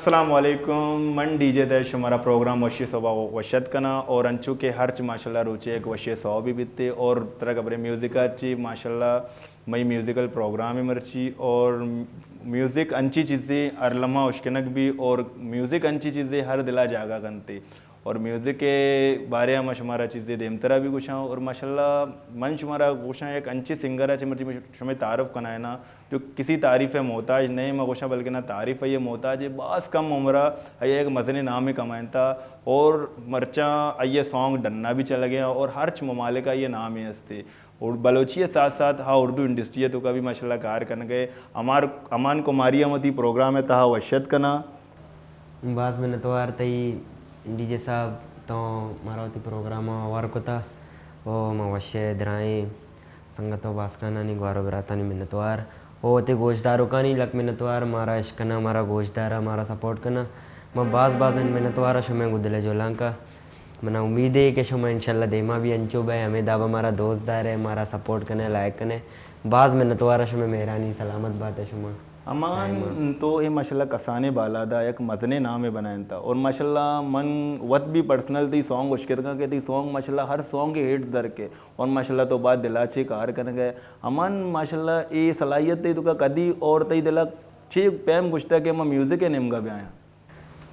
السلام علیکم، من ڈی جے تے شمارا پروگرام وشی صحبا وشت کنا اور انچو کہ ہرچ ماشاءاللہ روچے ایک وشی صحبی بیتے اور ترا خبرے میوزک چی ماشاءاللہ مئی میوزیکل پروگرام مرچی اور میوزک انچی چیزے ہر لمحہ اشکنگ بی اور میوزک انچی چیزے ہر دلا جاگہ کنتے اور میوزک کے بارے ہم شمارا چیزے دیمترا بھی گوشاں اور ماشاءاللہ من شمارا گوشاں ایک انچی سنگر ہے چی مرچی شمے تعارف کنائے نا جو کسی تعریف ء محتاج نہ ایں، من گوشاں بلکنا تعریف ء محتاج ایں، باز کم عمر ء آئی ء یک مزنیں نامے کمائینتا اور مرچاں آئی ء سانگ ڈنا بھی چلگ ء اور ہرچ ممالک ء آئی ء نامے ہستے اور بلوچی ء ساتھ ساتھ ہا اردو انڈسٹری ء توکا بھی ماشاءاللہ کار کنگ ء۔ امار امان کماری ہم وتی پروگرام ء تہا وشت کناں۔ باز منتوار تئی ڈی جے صاحب، تو مارا وتی پروگرام ء ہوار کتا او ما وش ء درائیں سنگت و باسکانانی گوار و براتانی منتوار و وتی گوشداروکانی لک منتوار، مارا اشکناں، مارا گوشداراں، مارا سپورٹ کناں۔ ما باز باز منتوار آں شمئے گوں دل ء جولانک ء۔ منا امید ہے کہ شما انشاءاللہ دیما بھی انچو بئے، ہمے دابا مارا دوست دارے، مارا سپورٹ کنے، لائک کنے۔ باز منتوار آں شمئے مہرانی، سلامت بات ہے شما۔ امان، تو اے ماشاءاللہ کسانیں بالاد ء یک مزنیں نامے بنائینتا اور ماشاءاللہ من وت بھی پرسنل تئی سانگ اشکتگاں کہ تئی سانگ ماشاءاللہ ہر سانگ ہٹ در کے اور ماشاءاللہ تو باز دلا چے کار کنگ ء۔ امان ماشاءاللہ اے صلاحیت تئی توکا کدی اور تئی دلا چے پیم گوشتا کہ ما میوزک ء نیمگا بیایاں؟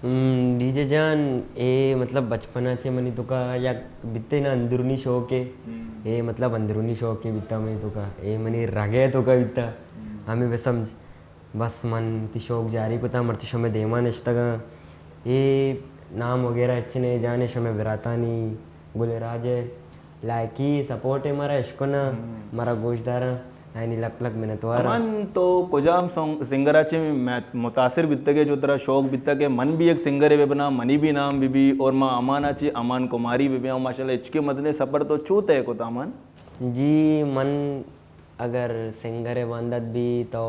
ہم، ڈی جے جان، اے مطلب بچپنا چے منی توکا یک بیتے نا اندرونی شوق ہے۔ اے مطلب اندرونی شوق ہے بیتا منی توکا۔ اے منی رگے توکا بیتا۔ ہمیں بسمجھ۔ بس من تی شوق جاری کتا، مرچی شمے دیما نشتگاں۔ اے نام وغیرہ اچ نے جانے شمے براتانی، گل راج ہے۔ لائکی سپورٹ ہے مارا اشکنا، مارا گوش دارا، اینی لک لک منتوار۔ امان تو کجام سنگر آ چے متاثر بیتگے جو ترا شوق بیتا کہ من بھی ایک سنگر ہے بنا، منی بھی نام بی بی اور ما امان آ چے امان کماری بی بی، ماشاءاللہ اچکے مزنے سفر تو چو طے کتا امان؟ جی من اگر سنگر ء باندات بی تو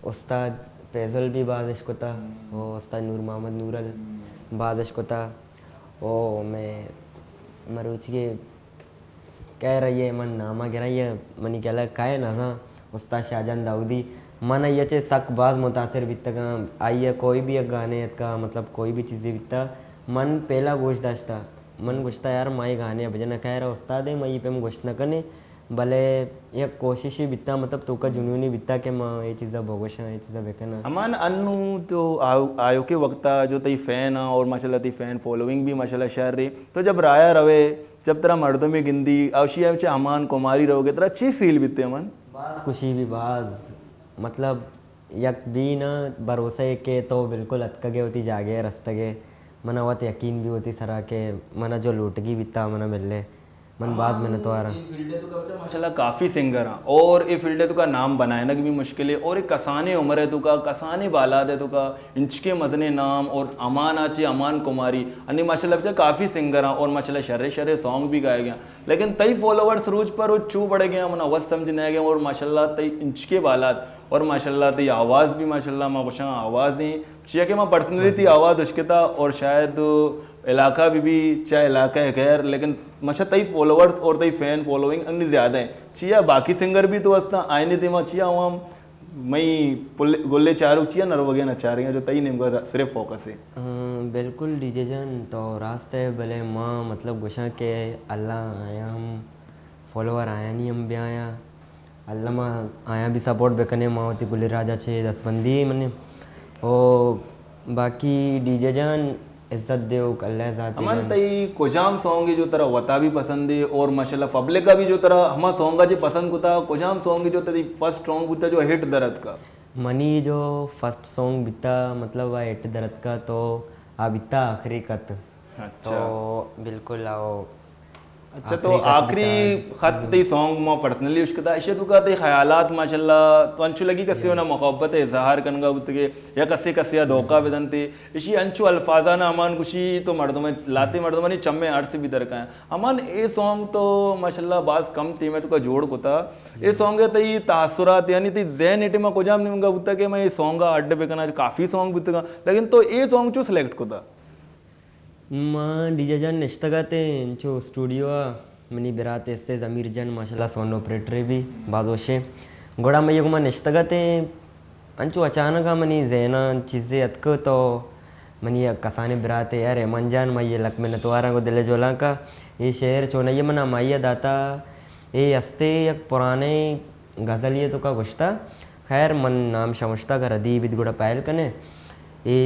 استاد فیضل بھی باز اشکتا و استاد نور محمد نورل باز اشکتا و میں مروچی کہ کہہ رہی ہے من نامہ گرائی ہے منی گلہ کائے نہ تھا استاد شاہجان داؤدی من یہ چے سک باز متاثر بیتگاں آئی ہے کوئی بھی ایک گانے اتکا مطلب کوئی بھی چیزیں بیتا من پہلا گوش داشتا من گوشتا یار مائی گانے بجنا کہہ رہا استاد ہے مائی پہ ہم گوشت نہ کنے بلے یک کوششے بیتا مطلب توکا جنونی بیتا کہ ما اے چیزا بگوشاں اے چیزا بکناں۔ امان انو تو آیوکے وقتا جو تئی فین آں اور ماشاءاللہ تئی فین فالوئنگ بھی ماشاءاللہ شر رہی تو جب رایا روے جب ترا مردمے گندی اوشی ء چہ امان کماری روگے ترا چی فیل بیتے امان؟ باز خوشی بھی باز مطلب یک بی نا بھروسہ ء کہ تو بالکل اتکگے وتی جاگہ ء رستگے منا وت یقین بھی وتی سرا کہ منا جو لوٹگی بیتا منا ملے من باز منتوار آں۔ ماشاءاللہ کافی سنگر آں اور اے فیلڈ ء توکا نام بنائینگ بھی مشکل ہے اور اے کسانیں عمر ء توکا کسانیں بالاد ء توکا انچکیں مزنیں نام اور امان آ چے امان کماری انی ماشاءاللہ بچا کافی سنگر آں اور ماشاءاللہ شرے شرے سانگ بھی گائے گیا لیکن تئی فالوورز روچ پر روچ چو بڑھے گیا منا وس سمجھ نہ گیا اور ماشاءاللہ تئی انچکے بالاد اور ماشاءاللہ تئی آواز بھی ماشاءاللہ ما گوشاں آواز ہیں چیا کہ ما پرسنلی تئی آواز اشکتا اور شاید علاقہ بھی بھی چاہے علاقہ ہے خیر لیکن ماشاءاللہ تئی فالوورز اور تئی فین فالوئنگ انی زیادہ ہیں چیا باقی سنگر بھی تو ہستا آئینے دیما چیا عوام مئی گلے چارو چیا نروگے نہ چارگے جو تئی نیمگا صرف فوکس ہے۔ ہاں، بالکل ڈی جے جان تو راست ہے بلے ما مطلب گوشاں کہ اللہ آیا ہم فالوور آیا نہیں ہم بیایا اللہ ما آیا بھی سپورٹ بکنے ما وتی گلی راجا چے دستبندی منے او باقی ڈی جے جان عزت دیوک اللہ ذات ہمن تئی کجام سانگ جو ترا وتا بھی پسند ہے اور ماشاءاللہ پبلک بھی جو ترا ہما سانگ جے پسند کتا کجام سانگ جو تئی فرسٹ سانگ بوتا جو ہٹ درت کا منی جو فرسٹ سانگ بیتا مطلب ہٹ درت کا تو آ بیتا آخری کت اچھا تو بالکل آؤ اچھا تو آخری خط تئی سانگ ما پرسنلی اشکتا اشی تو کا تئی خیالات ماشاءاللہ تو انچو لگی کسی ہونا محبت اظہار کنگا بوتگے یا کسی کسی دھوکہ بدنتے اشی انچو الفاظانا امان گوشی تو مردم لاتے مردمانی چمے ارس بھی درکائیں امان اے سانگ تو ماشاءاللہ باز کم ٹیم تو کا جوڑ کتا اے سانگ تئی تاثرات یعنی تئی ذہن اٹے ما کجام نیمگا بوتا کہ میں اے سانگ اڈ بکنا کافی سانگ بوتگا لیکن تو اے سانگ چو سلیکٹ کتا ما ڈی جے جان نشتگ اتیں انچو اسٹوڈیو ء منی برات استے ضمیر جان ماشاءاللہ ساؤنڈ آپریٹر بھی باز وشیں گڑا مئے گوما نشتگ اتیں انچو اچانک ءَ منی ذہن ءَ چیزے اتک تو منی یک کسانیں براتے، اے رحمان جان، ما یہ لک منتواراں گوں دل ءِ جولانک ءَ۔ اے شعر چونائی ءَ من ہمائی ءَ داتا، اے ہستے یک پرانے غزلے ءِ توکا گوشتا۔ خیر، من نام شمشتہ اگر ردی بیت گڑا پہل کنے۔ اے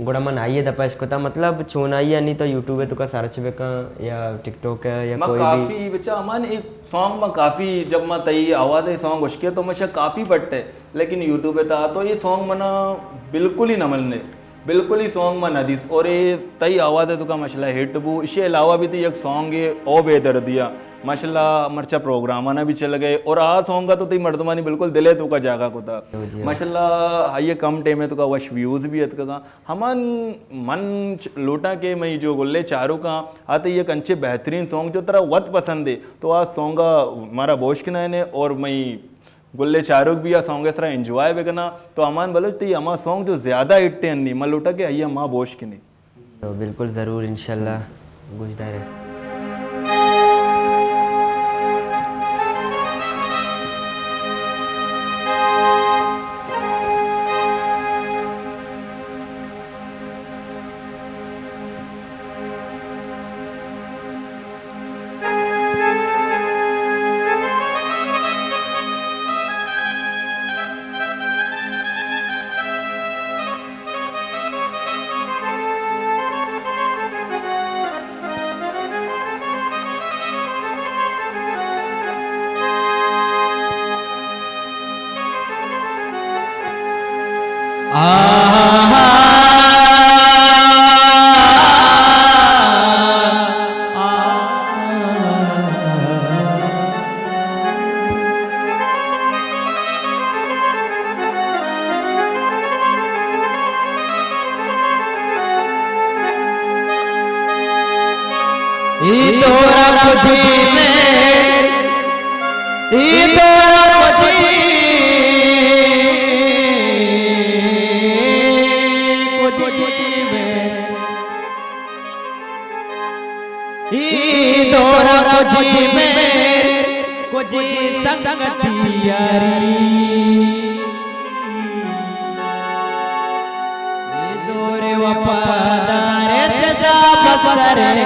گڑا من آئی ءِ دپا اش کتا، مطلب چونائی ءَ نی تو یوٹیوب ءِ توکا سرچ بکن یا ٹک ٹاک ءَ یا ما کوئی بھی۔ کافی بچا امان ایک سانگ ما کافی، جب ما تئی آواز ءِ سانگ اشکے تو ما شا کافی پٹے، لیکن یوٹیوب ءِ تہا تو اے سانگ منا بالکل ہی نہ ملنے، بالکل ہی سانگ من نہ دیس۔ اور اے تئی آواز ءِ توکا ماشاءاللہ ہٹ بو۔ اشی علاوہ بھی تئی یک سانگ ہے او بے دردیا، ماشاءاللہ مرچا پروگرامانا بھی چل گئے۔ اور آ سانگ ءَ تو تئی مردمانی بالکل دل ءِ توکا جاگہ کتا۔ جی، جی۔ ماشاءاللہ آئی ءِ کم ٹائم ءِ توکا وش ویوز بھی اتکگاں۔ ہمان من چ-، لوٹاں کہ مئی جو گلے چاروکاں آ تئی یک انچے بہترین سانگ جو ترا وت پسند ہے تو آ سانگ ءَ مارا بوش کنائینے اور مئی گلے چاروک بھی آ سانگ ءِ سرا انجوائے بکناں۔ تو امان بلوچ تئی ہما سانگ جو زیادہ ہٹ انی، من لوٹاں کہ آئی ءَ ما بوش کنیں۔ تو بالکل ضرور انشاءاللہ گوشدارے۔ اے دور ءَ کجی میں، اے دور ءَ کجی، کجی میں۔ اے دور ءَ کجی مہر، کجی سنگتی یاری۔ اے دور وفادار سزا بسرگاری۔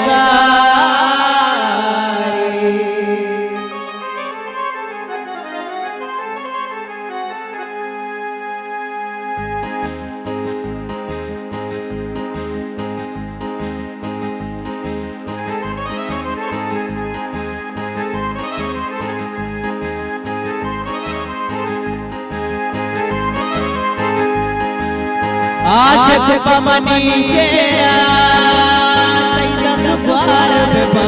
عاشق پہ منی شعرا تئی دست گوار ببا۔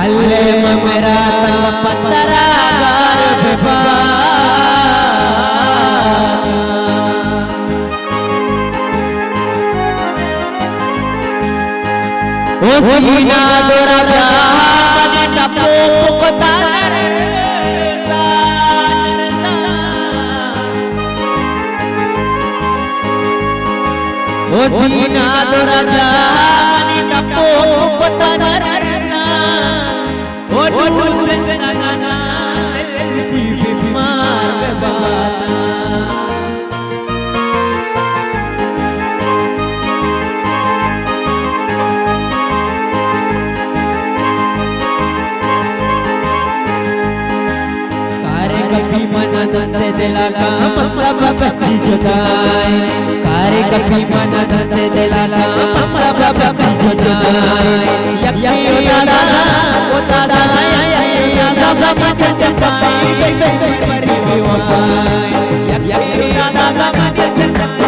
الم مرا تا پترا گار ببا۔ او سینا دورا جا منی ٹپو پکتا نرسا، نرسا۔ او سینا دورا جا منی ٹپو پکتا نرسا۔ او نور زندگانا دل خوشی بیمار بباتا۔ کارے کپی من دست دلا کا مملا بسی جدائے۔ کارے کپی من دست دلا کا مملا بسی جدائے۔ یکی دادا، او دادا، یکی دادا، من چپائی، یکی پری بے وفائی۔ یکی دادا، من چپائی۔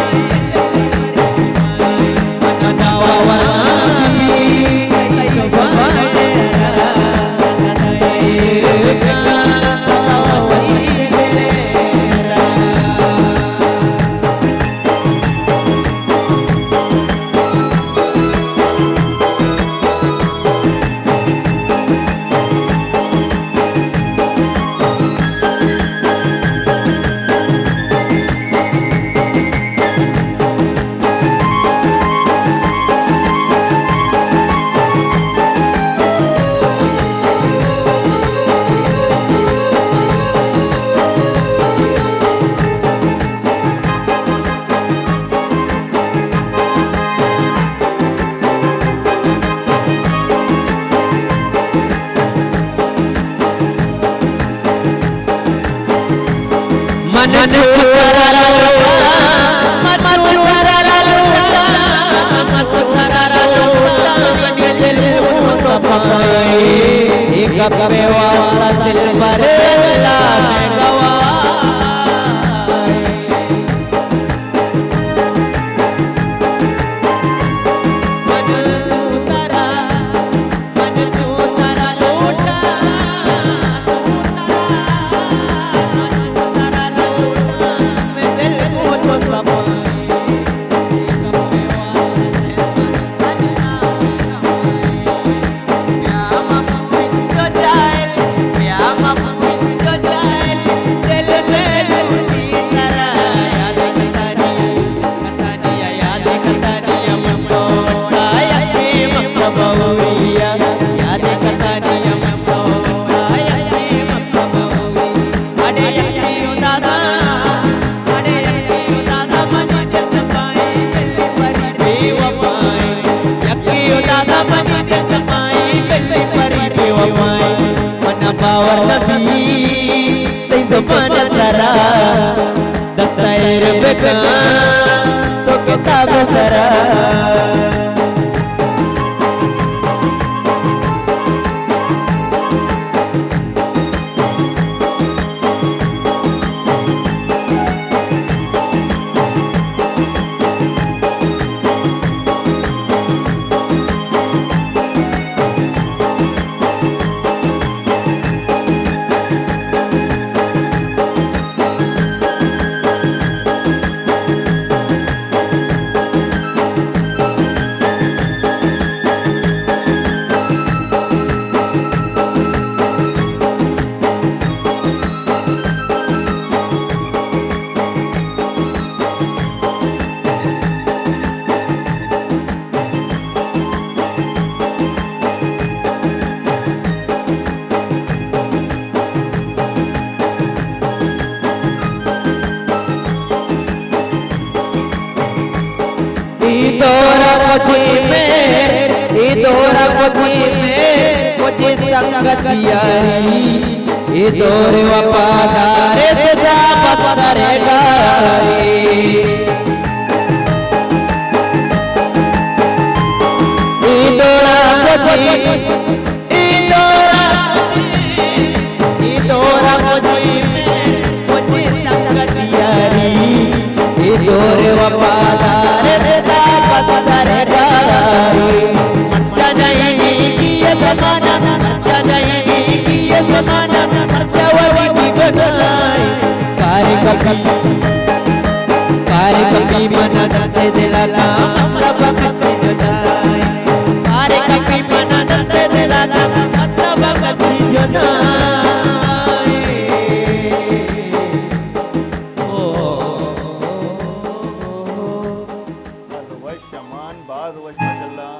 من باور نبی تئی زبان سرا، دست ایر بکن تو کتاب سرا۔ اے دور ءَ مجھے میر، اے دور ءَ مجھے میر، مجھے سنگت یاری۔ اے دور وفادار سزا پتھر گاری۔ اے دور ءَ مجھے اے دور ءَ، اے دور ءَ مجھے میر، مجھے سنگت یاری۔ اے دور وفادار سزا پتھر گاری۔ مرچا نہیں نیکی یہ زمانہ، مرچا نہیں نیکی یہ زمانہ، مرچا ولی بھی گناہ۔ کارے کپی، کارے کپی منا دست دلا تا مطلب کسی جدائی۔ کارے کپی منا دست دلا تا مطلب کسی جدائی۔ او، او، او، او۔ وش امان، باز وش، ماشاءاللہ۔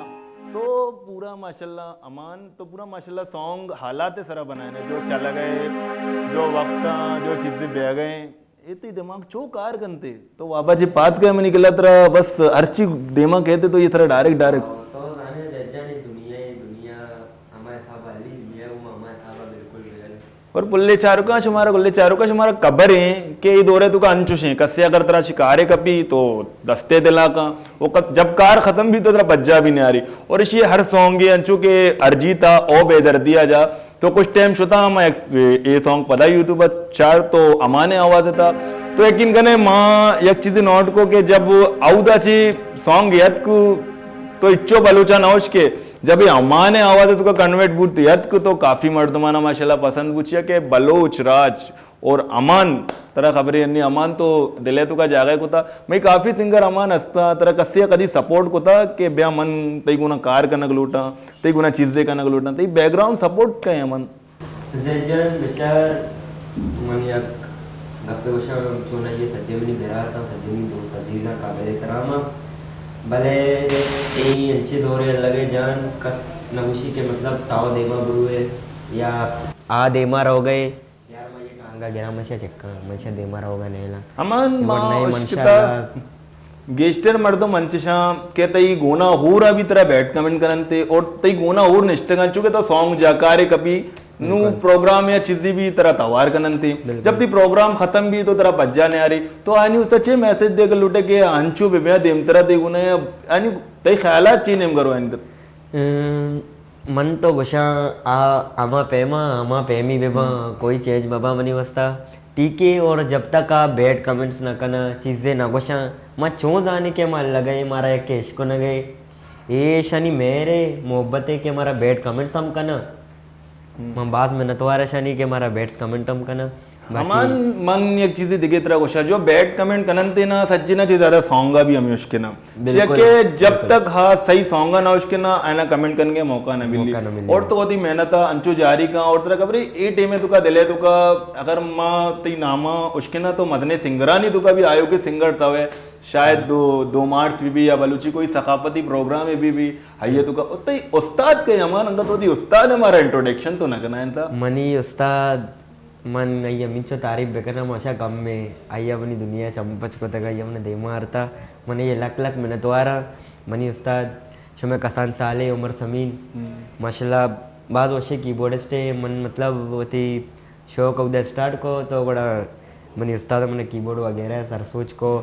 تو پورا ماشاءاللہ امان، تو پورا ماشاءاللہ سانگ حالات سرا بنائے نے، جو چلگ ءَ، جو وقت ءَ، جو چیزیں بیگ ءَ، اے تئی دماغ چو کار کنتے؟ تو وابا چہ پاد کئے منی گلا ترا بس ہرچی دیما کئیت تو اے سرا ڈائریکٹ، ڈائریکٹ۔ تو زانے ججانی دنیا، اے دنیا ہما حساب ءَ علی دنیا، وہ ہما حساب ءَ بالکل بگل۔ پر پلے چاروکاں شمارا، گلے چاروکاں شمارا خبر ایں کہ اے دور ءِ توکا انچوش ایں، کسے اگر ترا شکارے کپی تو دستے دلا کن، و ک-، جب کار ختم بھی تو ترا پجا بھی نیاری۔ اور اشی ہر سانگ ءَ انچو کہ ارجی تا او بے دردی آ جا، تو کچھ ٹائم شتا ہم ایک، اے سانگ پدا یوٹیوب ءَ چار تو امان ءِ آواز تا۔ تو یقین کنے ما یک چیزے نوٹ کو کہ جب اودا چی سانگ یت کو تو اچو بلوچا نوش کے جب اے امان ءِ آواز ءِ توکا کنورٹ بوت یتک تو کافی مردمانا ماشاءاللہ پسند بوت، چیا کہ بلوچ راج اور امان، ترا خبرے انی امان تو دل ءِ توکا جاگہ کتا۔ مئی کافی سنگر امان ہستا، ترا کسے ءَ کدی سپورٹ کتا کہ بیا من تئی گونا کار کنگ لوٹاں، تئی گونا چیزے کنگ لوٹاں، تئی بیک گراؤنڈ سپورٹ کئے امان؟ زید جان، بچار، من یک گپے گوشاں، چون آئی ءَ سجے منی برات آں، سجے منی دوست عزیز آں، قابل احترام آں، بلے اے انچیں دورے الگ ءَ جان، کس نہ گوشی کہ مطلب تاو دیما بروئے یا آ دیما روگ ءَ۔ یار، من یک آنگا گراں، من شا چکاں، من شا دیما روگ ءَ نیلاں۔ امان، ما اشکتا۔ گیشتر مردم انچشاں کہ تئی گونا ہور ءَ بھی ترا بیڈ کمنٹ کننتے اور تئی گونا ہور نشتگاں، چونکہ تو سانگ جاکارے کپی، نو پروگرام یا چیزی بھی ترا توار کننتی، جب تی پروگرام ختم بھی تو ترا پجا نیاری، تو آنی استا چے میسج دے کر لوٹے کہ انچو بے بیا دیمترا دے گنا یا آنی تئی خیالات چی نیم کرو آنی تر؟ ام، من تو گوشاں آ ہما پیما ہما پیمی بہ باں، کوئی چینج مہ باں منی واسطہ، ٹھیک ہے۔ اور جب تک آ بیڈ کمنٹس نہ کنا، چیزیں نہ گوشاں، ما چون زانے کہ ما لگے مارا یک عشق نہ گئے، ایشانی مہر ہے، محبت ہے کہ مارا بیڈ کمنٹس ہم کنا۔ من باز منتوار اشانی کہ مارا بیڈ کمنٹ ہم کنا۔ ہمان من یک چیزے دگہ ترا گوشاں، جو بیڈ کمنٹ کننتے نا، سچی نا چیز زیادہ سانگ بھی ہمیں اشکنا۔ چیا کہ جب تک ہا صحیح سانگ نہ اشکنا، اینا کمنٹ کنگے موقع نہ ملی۔ اور تو وتی محنت انچو جاری کن، اور ترا خبر ہے، اے ٹیم تو کا دلے تو کا، اگر ما تی ناما اشکنا تو مدنے سنگرانی تو کا بھی آیو کہ سنگر تو ہے، شاید دو، دو مارچ بھی بھی یا بلوچی کوئی ثقافتی پروگرام بھی بھی، آئیے تو کا، تئی استاد کے ہمان انگت وتی استاد ہمارا انٹروڈکشن تو نہ کنا انتا۔ منی استاد من آئی ہمینچو تعریف بکناں، ماشا کم میں آئی منی دنیا چم پچ کتگ، آئی من دیما آرتا۔ من یہ لک لک منتواراں منی استاد، شمے کسان سالے عمر سمین، ماشاءاللہ باز وشے کیبورڈسٹ ہے۔ من مطلب وتی شوق اودے اسٹارٹ کو تو گڑا منی استاد من کیبورڈ وغیرہ سر سوچ کو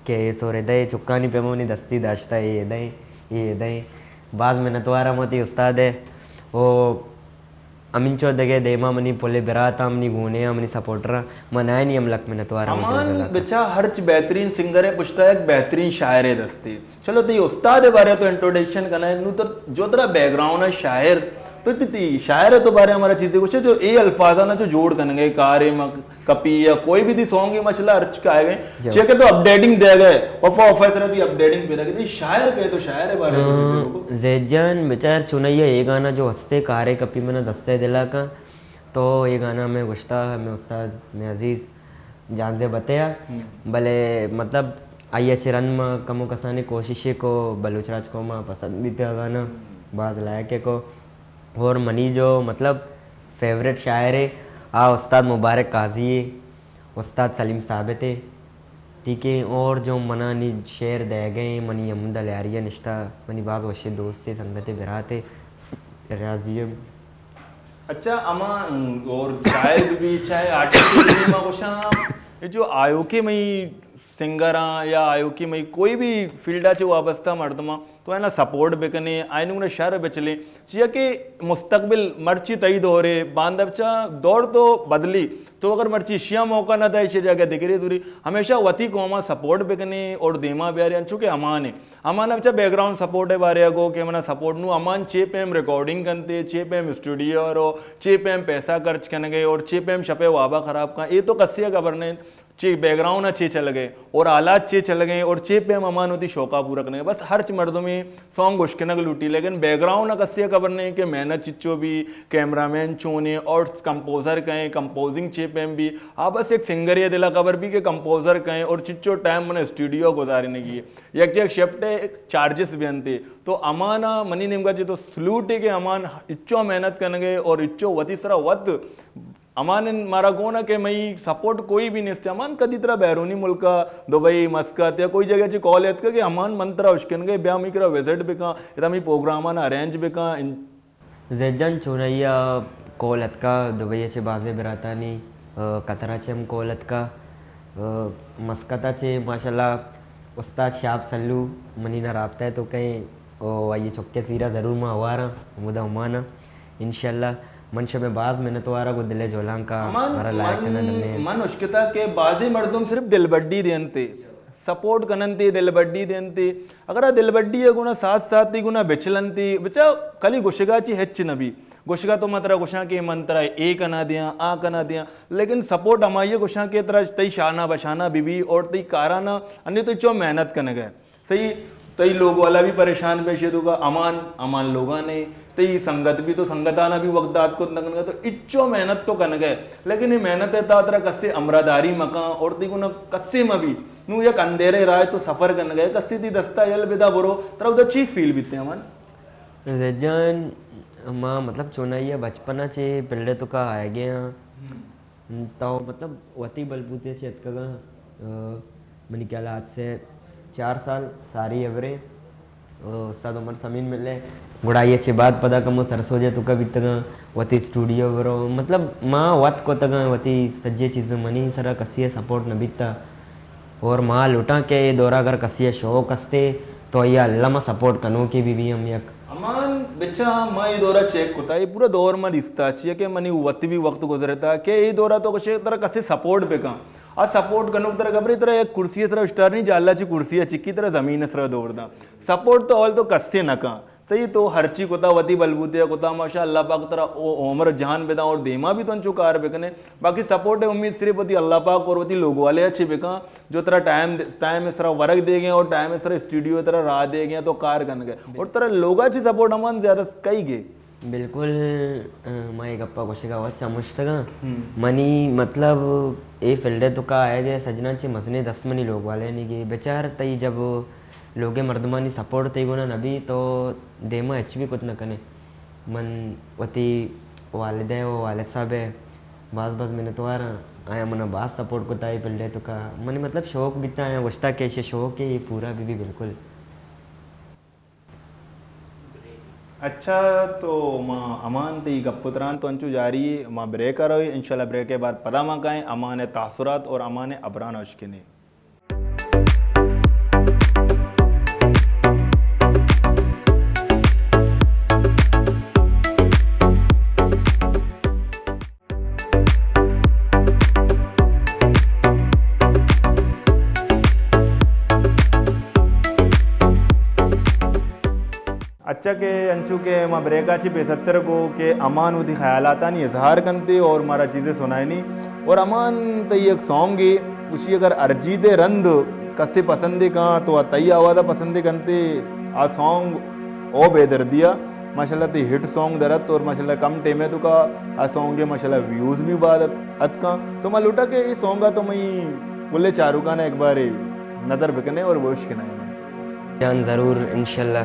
کہ اے سور دے چکانی پہ منی دستی داشتا، اے دے، اے دے۔ باز منتواراں وتی استاد ہے۔ او ہمینچو دگہ دیما منی پلے براتاں، منی گونے آں، منی سپورٹراں، من آیانی ہم لک منتوار آں۔ امان بچا ہرچ بہترین سنگر ہے، پشتا یک بہترین شاعر ہے دستی۔ چلو تئی استاد بارے تو انٹروڈکشن کنا ہے، نو تو جو ترا بیک گراؤنڈ ہے شاعر، تو تی، تی شاعر ہے تو بارے ہمارا چیزیں کچھ ہے جو اے الفاظاں نا جو جوڑ کنگے کارے ما کپی یا کوئی بھی دی سانگ ہی مچلا ہرچ کا آئے گئے، چیا کہ تو اپڈیٹنگ دے گئے، وفا وفا طرح دی اپڈیٹنگ پیدا کی، شاعر کہے تو شاعر ہے بارے کچھ چیزیں کو۔ زید جان بچار چونیا اے گانا جو ہستے کارے کپی منا دستے دلا کا، تو اے گانا میں گشتا میں استاد میں عزیز جانزے بتیا، بلے مطلب آئی چہ رند ما کمو کسانی کوشش کو بلوچ راج کو ما پسند بیتے گانا باز لائق کو۔ اور منی جو مطلب فیوریٹ شاعر ہے آ استاد مبارک قاضی ہے، استاد سلیم ثابت ہے، ٹھیک ہے۔ اور جو منا نی شعر دے گئے منی حمد لیاری نشتا، منی باز وشے دوست ہے، سنگت ہے، برات ہے، ریاض جی ایم۔ اچھا، اما اور شاعر بھی، بھی چاہے آرٹسٹ بھی، بھی ما گوشاں، یہ جو آیوکے مئی سنگراں یا آیوکے مئی کوئی بھی فیلڈا چے وابستہ مردماں تو اینا سپورٹ بکنے، آئین گنا شر بچلے، چیا کہ مستقبل مرچی تئی دورے، باندہ بچا دور تو بدلی، تو اگر مرچی شیا موقع نہ دے، شے جگہ دگرے دوری، ہمیشہ وتی قوما سپورٹ بکنے اور دیما بیارے، انچو کہ امان ہے۔ امان بچا بیک گراؤنڈ سپورٹ ہے بارے گو کہ منا سپورٹ نو امان چے پیم ریکارڈنگ کنتے، چے پیم اسٹوڈیو رو، چے پیم پیسہ خرچ کنگے اور چے پیم شپے وابا خراب کن، اے تو کسی خبر نہیں۔ چے بیک گراؤنڈ چے چل گئے اور حالات چے چل گئے اور چے پیم امان ہوتی شوقا پورا کنگے۔ بس ہرچ مردمی سانگ گوش کنگ لوٹی، لیکن بیک گراؤنڈ کسی خبر نہیں کہ محنت چچو بھی، کیمرہ مین چونے اور کمپوزر کہیں، کمپوزنگ چے پیم بھی۔ آ بس ایک سنگر یہ دلا خبر بھی کہ کمپوزر کہیں اور چچو ٹائم من اسٹوڈیو گزارنے کی۔ یک یک شفٹ ء چارجز بہ انت، تو امانا منی نیمگا چہ تو سلوٹ ہے کہ امان اچو محنت کنگے اور اچو وتی سرا وت امان مارا گونا کہ مئی سپورٹ کوئی بھی نیست۔ امان کدی ترا بیرونی ملکا، دبئی، مسقط یا کوئی جگہ چہ کال اتکا کہ امان من ترا اشکنگے، بیا مئی کرا وزٹ بکا، ادا مئی پروگرامانا ارینج بکا۔ زید جان چونائی ء کول اتکا، دبئی ء چہ بازیں براتانی، ء، قطر ء چہ ہم کول اتکا، ء، مسقط ء چہ ماشاءاللہ استاد شہاب سلو منی نہ رابطہ ء تو کہیں، او آئی چکے سیرا ضرور ما ہواراں، ہمودا عمان ء انشاءاللہ من شمے باز منتوار ء گوں دل ء جولانکا امان، مارا لائق من، کنگ ء۔ من اشکتا کہ بازیں مردم صرف دلبڈی دینتے، سپورٹ کننتے، دلبڈی دینتے، اگر آ دلبڈی ء گونا ساتھ ساتھ تی گونا بچلنتی، بچا کلی گوشگا چی ہچ نہ بی۔ گوشگا تو من ترا گوشاں کہ من ترا اے کنا دیاں، آ کنا دیاں، لیکن سپورٹ ہمائی ء گوشاں کہ ترا تئی شانہ بشانہ بی بی اور تئی کارانا انی تو چو محنت کنگ ء۔ صحیح، تئی لوگ والا بھی پریشان بے شے تو کا امان، امان لوگاں نے، تئی سنگت بھی تو سنگتانا بھی وقت دات کت نہ کنگا تو اچو محنت تو کنگ ء، لیکن یہ محنت ء تا ترا کسے ہمراہ داری مکاں اور تئی گونا کسے مہ بی۔ نوں یک اندھیرے راہ تو سفر کنگ ء، کسے تی دستا یل بدا برو، ترا ادا چی فیل بیتے امان؟ زید جان، ما مطلب چونائی ء بچپن ء چہ فیلڈ ء توکا آئیگے آں۔ تو مطلب وتی بلبوتے ء چہ اتکگاں، ء، منی خیال ء آج سے چار سال ساری ایورے، استاد عمر سمین ملے، گڑا آئی ءَ چہ بعد پدا کمو سرسوج ءِ توکا بیتگاں، وتی اسٹوڈیو برو، مطلب ما وت کتگاں، وتی سجے چیز منی سرا کسی ءِ سپورٹ نہ بیتا۔ اور ما لوٹاں کہ اے دورا اگر کسی ءِ شوق استے تو آئی ءَ الما سپورٹ کنوکے بہ بی ہم یک۔ امان بچا ما اے دورا چیک کتا، اے پورا دور ما دیستا چیا کہ منی وت بھی وقت گزرتا کہ اے دورا تو کشے ترا کسی سپورٹ بکن۔ آ سپورٹ کنوک ترا خبرے ترا یک کرسی ءِ سرا اسٹار نہیں، جالا چی کرسی ءَ چکی ترا زمین ءِ سرا دور دا۔ سپورٹ تو اول تو کسے نہ کن۔ تئی تو ہرچی کتا وتی بلبوتے ءَ کتا، ماشاء اللہ پاک ترا او عمر جان بداں اور دیما بھی تو انچو کار بکنے۔ باقی سپورٹ ءِ امید صرف وتی اللہ پاک اور وتی لوگ والے ءَ چے بکن جو ترا ٹائم، ٹائم ءِ سرا ورگ دیگیں اور ٹائم ءِ سرا اسٹوڈیو ءِ ترا راہ دیگیں تو کار کنگے۔ اور ترا لوگا چی سپورٹ ہمان زیادہ کئی گے؟ بالکل، ما اے گپا گوشگا وت چمشتگاں۔ منی مطلب اے فیلڈ ءِ توکا آئے گے سجنا چے مزنے دست منی لوگ والے نی گے۔ بچار تئی جب لوگ ءِ مردمانی سپورٹ تئی گونا نہ بی تو دیما ہچ بھی کت نہ کنے۔ من وتی والدہ و والد صاحب ءِ باز باز منتوار آں، آیاں منا باز سپورٹ کتا اے فیلڈ ءِ توکا۔ منی مطلب شوق بیتا، آیاں گوشتا کہ ایشی شوق ہے، یہ پورا بہ بی بالکل۔ اچھا، تو ما امان تئی گپ و تران تو انچو جاری ہے، ما بریک ءَ روی، انشاءاللہ بریک ءِ بعد پدا ما کائیں امان ءِ تاثرات اور امان ءِ ابران اشکنے۔ اچھا کہ انچو کہ ما بریکا چی پیستر گو کہ امان وتی خیالاتانی اظہار کنتے اور مارا چیزیں سنائنی۔ اور امان تئی ایک سانگ ہے، اسی اگر ارجیت رند کسے پسندے کاں تو آ تئی آوازا پسندے کنتے، آ سانگ او بے دردیا ماشاءاللہ تئی ہٹ سانگ درت اور ماشاءاللہ کم ٹیمے توکا آ سانگ ماشاءاللہ ویوز بھی بعد اتکاں۔ تو ما لوٹا کہ اے سانگا تو مئی کلے چاروکانا ایک بارے نظر بکنے اور گوش کنائیں۔ جان ضرور، انشاءاللہ۔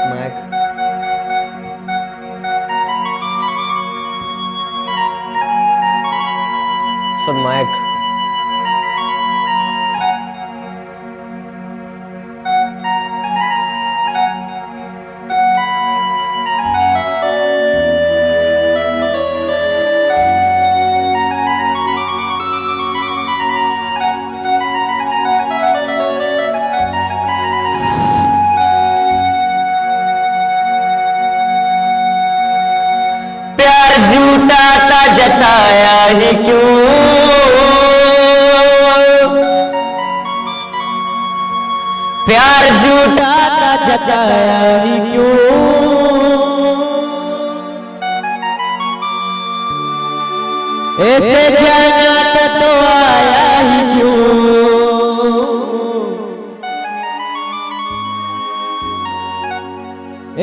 مائک۔ سب مائک۔ پیار جھوٹا تھا جتایا ہی کیوں؟ پیار جھوٹا تھا جتایا ہی کیوں؟ ایسے جانا تھا تو آیا ہی کیوں؟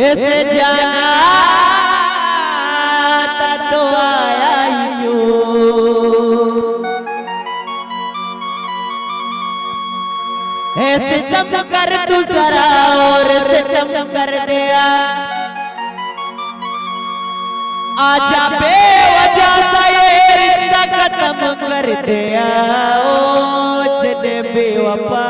ایسے جانا تھا تو آیا ہی کیوں؟ اے ستم کر تو ذرا اور ستم کر دیا۔ آجا بے وجہ سا یہ رشتہ ختم کر دیا، او جنے بے وفا۔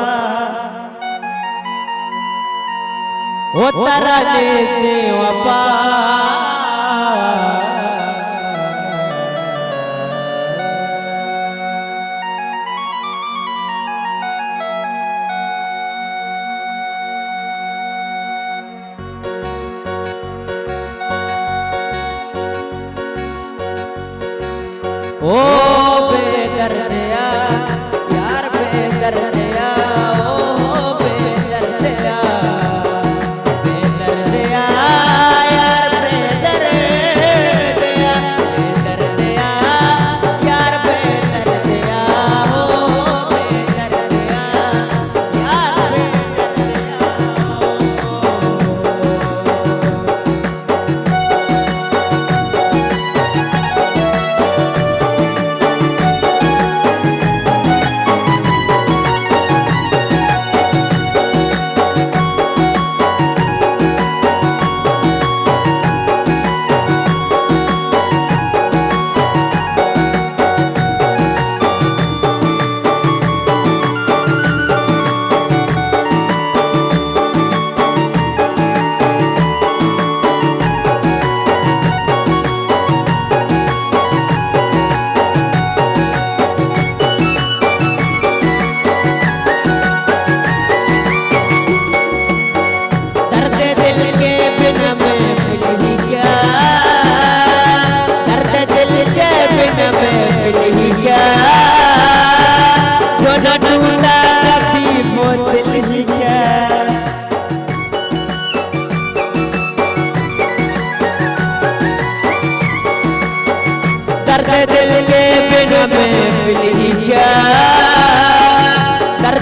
او ترا نیست وفا۔ او بے دردیا، یار بے دردیا، او بے دردیا، بے دردیا، یار بے دردیا، بے دردیا، یار بے دردیا، او بے دردیا، یار بے دردیا۔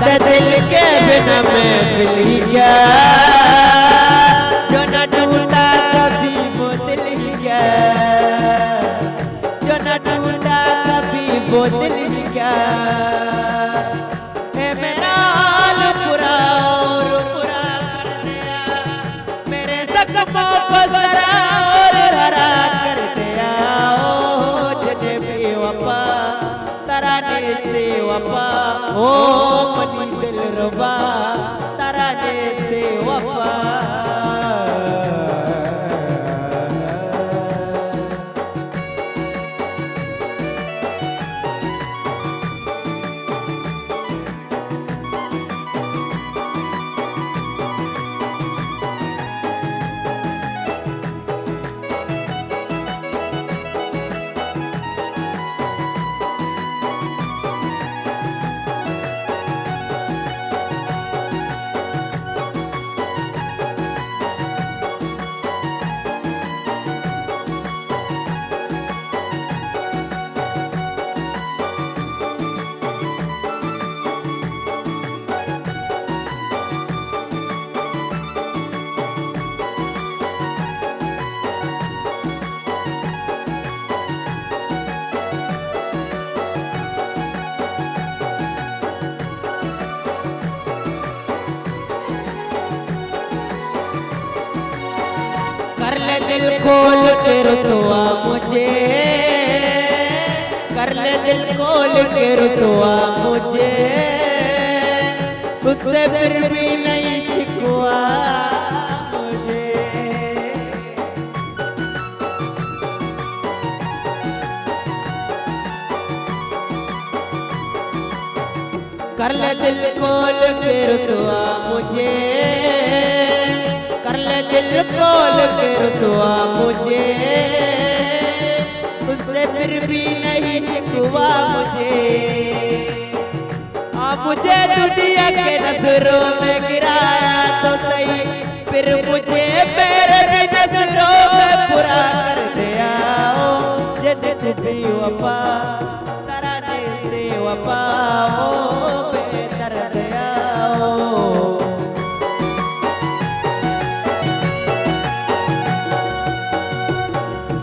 دل کے بنا محفل ہی کیا، جو نہ ٹوٹا کبھی وہ دل ہی کیا، جو نہ ٹوٹا کبھی وہ دل ہی کیا۔ اے میرا حال برا اور برا کر دیا، میرے زخموں کو ذرا اور ہرا کر دیا۔ او جنے بے وفا، ترا نیست وفا، او منی دلربا، ترا نیست وفا۔ کر لے دل کھول کے رسوا مجھے، کر لے دل کھول کے رسوا مجھے، تجھ سے پھر بھی نہیں شکوا مجھے۔ کر لے دل کھول کے رسوا مجھے، کر لے دل کھول کے رسوا مجھے، تجھ سے پھر بھی نہیں شکوا مجھے۔ آ مجھے دنیا کے نظروں میں گرایا تو سہی، پھر مجھے میرے بھی نظروں میں برا کر دیا۔ او جن کو بے وفا، ترا نیست وفا، او بے دردیا، او۔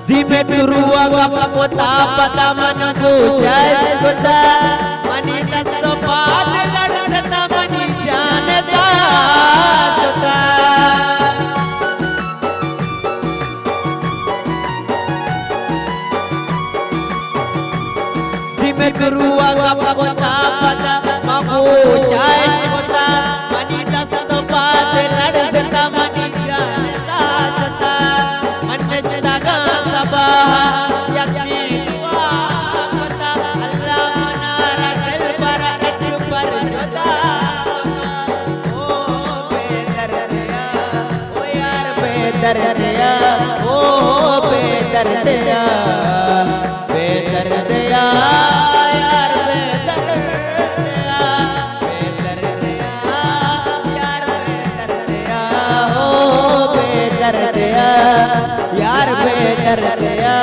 زی مئے گرو ءَ گپ کتا پدا من گوش ءَ اشکتا، منی دست ءُ پاد لرزتا، منی جان ءَ ساہ شتا۔ زی مئے گرو ءَ گپ کتا پدا من گوش ءَ اشکتا، منی دست ءُ پاد لرزتا، منی جان ءَ ساہ شتا۔ من نشتگاں سباہ ءَ یکیں دعا کتا، اللہ منارا دلبر اچ پر جدا مکن۔ او بے دردیا، او یار بے دردیا، او بے دردیا، بے دردیا، یار بے دردیا، بے دردیا، یار بے دردیا، او بے دردیا، یار بے دردیا،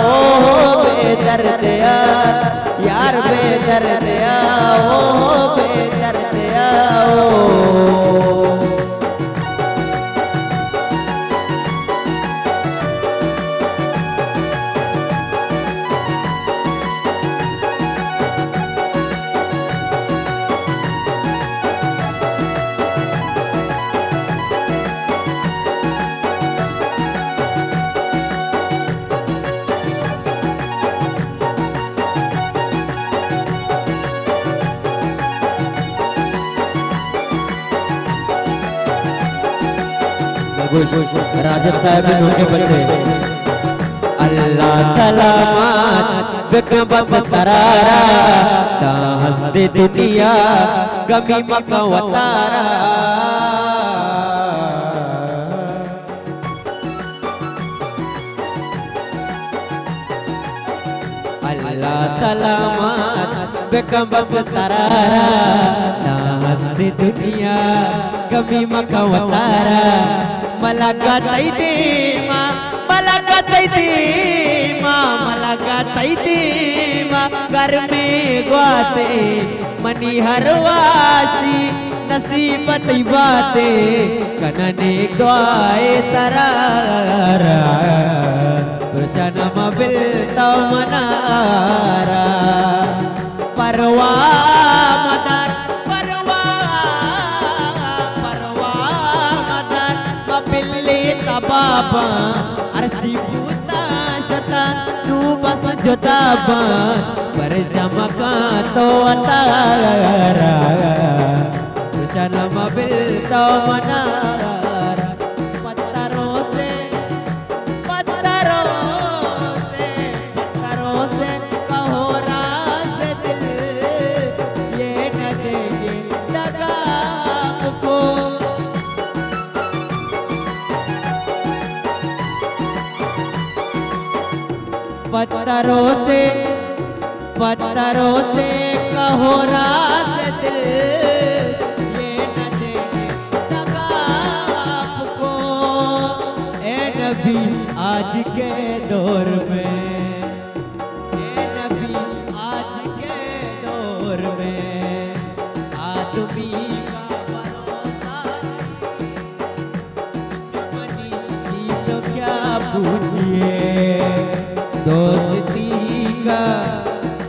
او بے دردیا، یار بے دردیا، او بے دردیا، او۔ گوش راجہ صاحب نوکیں بچے۔ اللہ سلامت بکن بس ترارا، تا ہست دنیا گمی مکن وتارا۔ اللہ سلامت بکن بس ترارا، تا ہست دنیا گمی مکن وتارا۔ ملکہ تئی دیما، ملکہ تئی دیما، ملکہ تئی دیما۔ گرمیں گواتے منی ہر واشی، نصیب تئی باتے کننے دعائے ترا، روشن مبل تو منارا۔ پرواہ مدار، پرواہ، پرواہ مدار، مبلے تباباں، ارسی بوتا شتا، نو بس جدا باں، پر شمکاں تو اتارا، روشن مبل تو منارا۔ پتروں سے، پتروں سے، پتروں سے کہو راز دل، یہ نہ دیں گے دگا آپ کو۔ پتھروں سے، پتھروں سے کہو راز دل، یہ نہ دیں گے دگا آپ کو۔ اے نبی آج کے دور میں، اے نبی آج کے دور میں، آدمی کا بھروسہ نہیں۔ دشمنی کی تو کیا پوچھیے، دوستی کا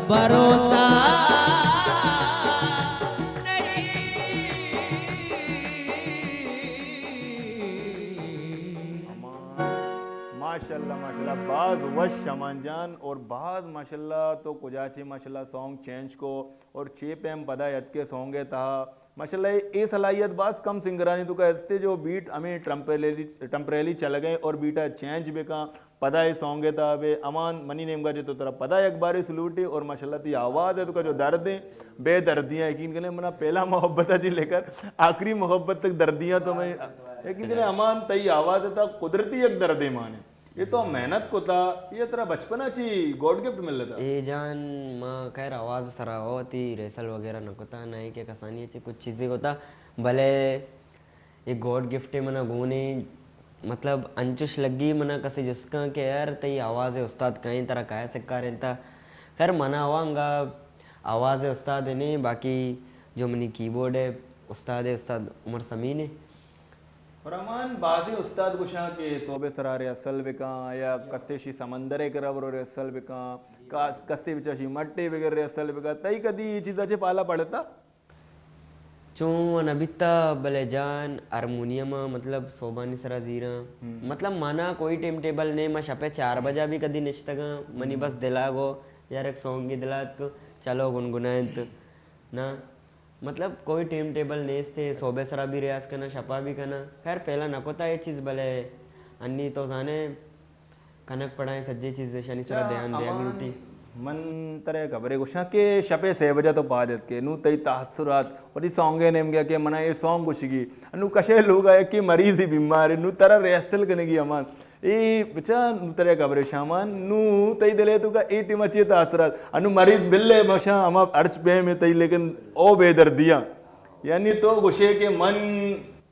بھروسہ نہیں۔ ماشاءاللہ، ماشاءاللہ، باز وش امان جان، اور باز ماشاءاللہ تو کجا چے ماشاءاللہ سانگ چینج کو، اور چے پیم پدا یتکے سانگ ءِ تہا۔ ماشاءاللہ، اے صلاحیت باز کم سنگرانی توکا استے جو بیٹ ہمیں ٹمپریلی، ٹمپریلی چلگیں اور بیٹ ءَ چینج بکاں، پدا اے سانگ ءِ تہا بے۔ امان، منی نیمگا جے تو ترا پدا یک بارے سلوٹے، اور ماشاءاللہ تئی آواز ءِ توکا جو درد ایں، بے دردیاں، یقین کنے منا پہلا محبت ءَ چہ لے کر آخری محبت تک دردیاں تو میں یقین کنے امان تئی آواز ءِ تہا قدرتی یک دردے مانے۔ اے تو محنت کتا، اے ترا بچپن ءَ چی گاڈ گفٹ ملتا؟ اے جان، ما خیر آواز سرا وتی ریسل وغیرہ نہ کتا، نہ اے کہ کسانی چی کچھ چیزیں کتا، بلے اے گاڈ گفٹ منا گونے، مطلب انچش لگی منا کسے جست کن کہ یار تئی آواز استاد کئیں، ترا کئے سکارینتا؟ خیر منا وانگا آواز استاد نے، باقی جو منی کیبورڈ ءِ استاد ءِ، استاد عمر سمین ءِ۔ اور امان بازیں استاد گوشاں کہ سہب ءِ سرا ریہرسل بکاں یا کسے شی سمندر ءِ کرا برو ریہرسل بکاں، کا-، کسے بچا شی مٹے بگر ریہرسل بکاں، تئی کدی اے چیزا چے پالا پڑتا؟ چون نہ بیتا، بلے جان ہارمونیم ءَ مطلب سہبانی سرا زیراں۔ ہم۔ مطلب منا کوئی ٹائم ٹیبل نے، ما شپ ءِ چار بجا بھی کدی نشتگاں، منی ہم۔ بس دلا گو یار ایک سانگے دلا اتک، چلو گنگنائیں انت۔ نہ، مطلب کوئی ٹائم ٹیبل نیست ہے، سہب ءِ سرا بھی ریاض کناں، شپا بھی کناں۔ خیر پہلا نہ کتا اے چیز، بلے انی تو زانے کنک پڑائیں سجے چیز اشانی سرا اچھا، دھیان دیگ امان، لوٹی۔ من ترا یک خبرے گوشاں کہ شپ ءِ سے بجا تو پاد اتکے، نو تئی تاثرات وتی سانگ ءِ نیمگا کہ منا اے سانگ گوشگی، انو کشے لوگا یکے مریضے بیمارے، نو ترا ریہرسل کنگی امان۔ اے بچا نو ترا یک خبرے شامان، نو تئی دل ءِ توکا اے ٹیم ءَ چے تاثرات؟ انو مریض بلے مشاں ہما ہرچ پیم ءَ تئی، لیکن او بے دردیاں۔ یعنی تو گوشے کہ من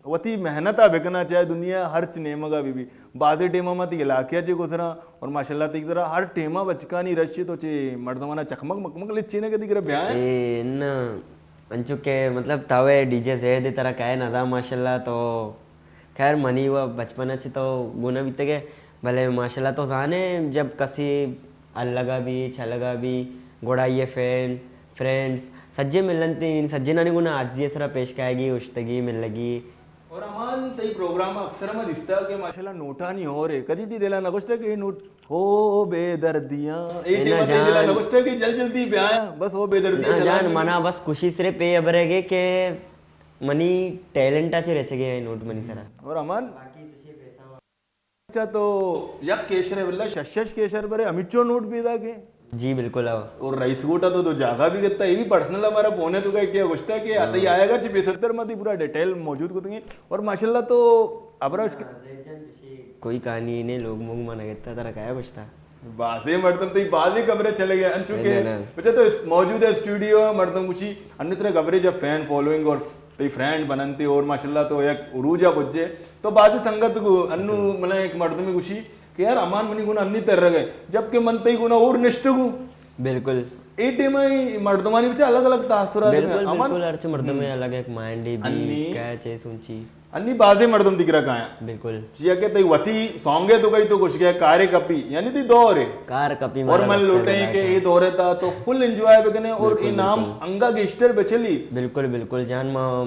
وتی محنت ءَ بکناں، چاہے دنیا ءِ ہرچ نیمگ ءَ بہ بی۔ بازیں ٹیم ءَ ما تئی علاقہ ءَ چے گزراں اور ماشاءاللہ تئی سرا ہر ٹیم ءَ بچکانی رش ءَ تو چے مردمانا چکمک مکمک لچینگ ءَ کدی گرا بیائیں۔ اے نہ، انچو کہ مطلب تاوے ڈی جے زید ترا کئے نزا ماشاءاللہ تو خیر، منی و بچپن ءَ چہ تو گون بیتگ ئے، بلے ماشاءاللہ تو زانے جب کسے الگا بی، چلگا بی، گڑا آئی ءِ فین، فرینڈز، سجے ملنت، یعنی سجینانی گونا عاجزی ءِ سرا پیش کائیگی، اوشتگی، ملگی۔ اور امان تئی پروگرام اکثر ما دیستا کہ ماشاءاللہ نوٹانی ہور ہے، کدی تئی دلا نہ گوشتا کہ اے نوٹ ہو بے دردیاں، اے اے ٹیم نا تئی دلا جان۔ نہ گوشتا کہ جل جلدی بیایا، بس ہو بے دردیاں نا چلان جان، بی۔ منا بس خوشی صرف اے ہبرے گے کہ منی ٹیلنٹ ءَ چہ رچگے اے نوٹ منی سرا۔ اور امان؟ اچھا، تو یک کیشر ءَ بلے شش شش کیشر برے، ہمیچو نوٹ پیدا کے؟ جی بالکل، ہاں۔ اور رئیس گوٹا تو دو جاگہ بھی گتا، یہ بھی پرسنل ہمارا فون ہے تو کہ کیا گوشتا کہ ہاں۔ آتا ہی آئے گا، چھ پیسر ما تئی پورا ڈیٹیل موجود کو تنگے۔ اور ماشاءاللہ تو ابرا اس کے کوئی کہانی نے لوگ موگ مانا گتا، ترا کیا گوشتا؟ بازیں مردم تئی بازیں خبرے چلے گئے، انچو کہ نہ، نہ۔ بچا تو اس-، موجود ہے اسٹوڈیو ہے، مردم گوشی، انی ترا خبرے جب فین فالوئنگ اور تئی فرینڈ بننتے اور ماشاءاللہ تو یک عروج ءَ پجے، تو بازیں سنگت گو، انو منا ایک مردمے گوشی کہ یار امان منی گونا انی ترگ ہے، جبکہ من تئی گونا اور نشتگوں۔ بالکل۔ اے ٹائم ءَ مردمانی بچا الگ الگ تاثرات ہیں۔ بالکل، امان بالکل، ہرچ مردم ءِ الگ ایک مائنڈ بی، انی کیا چے سوچی۔ انی بازیں مردم دگرا کایاں۔ بالکل۔ چیا کہ تئی وتی سانگ ءِ تو کئی تو گوشگے کارے کپی، یعنی تئی دور ہے۔ کار کپی اور مارا من لوٹیں کہ اے دور ءِ تا تو فل انجوائے بکنے اور اے نام انگا گیشتر بچلی۔ بالکل، بالکل جان، ما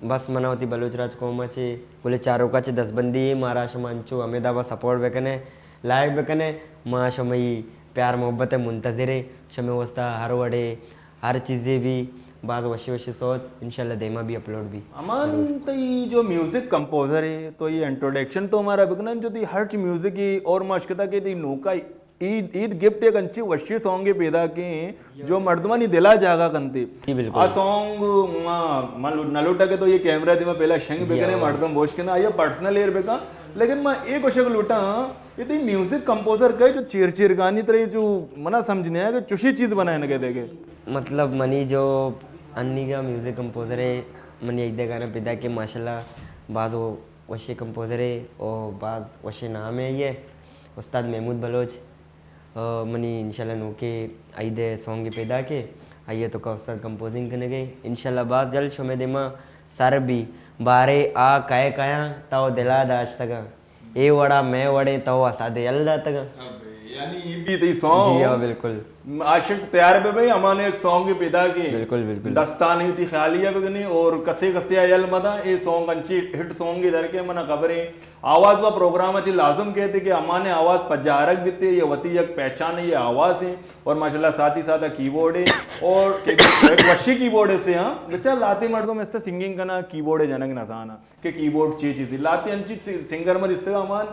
بس منا وتی بلوچ راج قوم ءَ چے، کل چاروکا چے دستبندی ہے، مارا شما انچو ہمیں دابا سپورٹ بکنے، لائک بکنے، ما شمئی پیار محبت ءِ منتظر ہیں، شمے واسطہ ہر وڑے ہر چیزے بھی باز وشی وشی سوت انشاءاللہ دیما بھی اپلوڈ بھی۔ امان، تئی جو میوزک کمپوزر ہے تو یہ انٹروڈکشن تو ہمارا بکنا، جو تئی ہرچ میوزک ہے اور ما اشکتا کہ تئی نوکا عید، عید گفٹ ایک انچی وشی سانگ پیدا کے ہیں جو مردمانی دلا جاگا کنتے۔ جی بالکل۔ آ سانگ ما، ما لو-، نہ لوٹا کہ تو یہ کیمرہ دیما پہلا شنگ بکنے، مردم بوش کنا، آیا پرسنل ایر بکا، لیکن ما ایک اشک لوٹا ہاں، یہ تئی میوزک کمپوزر کئے جو چیر چیر گانی ترے جو منا سمجھ نہیں آیا کہ چوشی چیز بنائے نہ دے گے۔ مطلب منی جو انی کا میوزک کمپوزر ہے، منی ایک دے گانا پیدا کہ ماشاءاللہ باز وہ وشی کمپوزر ہے اور باز وشی نام ہے یہ استاد محمود بلوچ۔ آ، منی انشاءاللہ نوکے عید سانگ پیدا کے آئیے تو کا استاد کمپوزنگ کنے گئے۔ انشاءاللہ باز جلد شمے دیما سر بھی بارے آ کئے کایاں تو دلا داشتگا۔ اے وڑا مئے وڑیں تو اسا دے یل داتگاں۔ ابے، یعنی یہ بھی تئی سانگ۔ جی ہاں، بالکل۔ عاشق تیار بے بھائی، ہمانے ایک سانگ پیدا کے۔ بالکل، بالکل۔ دستانی تئی خیالیہ بگنی اور کسے کسے یل مدا، اے سانگ انچی ہٹ سانگ در کے منا خبریں۔ آواز و پروگرام اچی لازم کہتے کہ ہمانے آواز پجارگ بیتے، یہ وتی یک پہچان ہے، یہ آواز ہے اور ماشاءاللہ ساتھ ہی ساتھ کی بورڈ ہے اور کہ ایک وشی کی بورڈ سے ہاں، بچا لاتے مردم اس طرح سنگنگ کنا، کی بورڈ جنگ نہ زانا۔ کہ کی بورڈ چی چیزی لاتے انچی سی-، سنگر ما دیستگا امان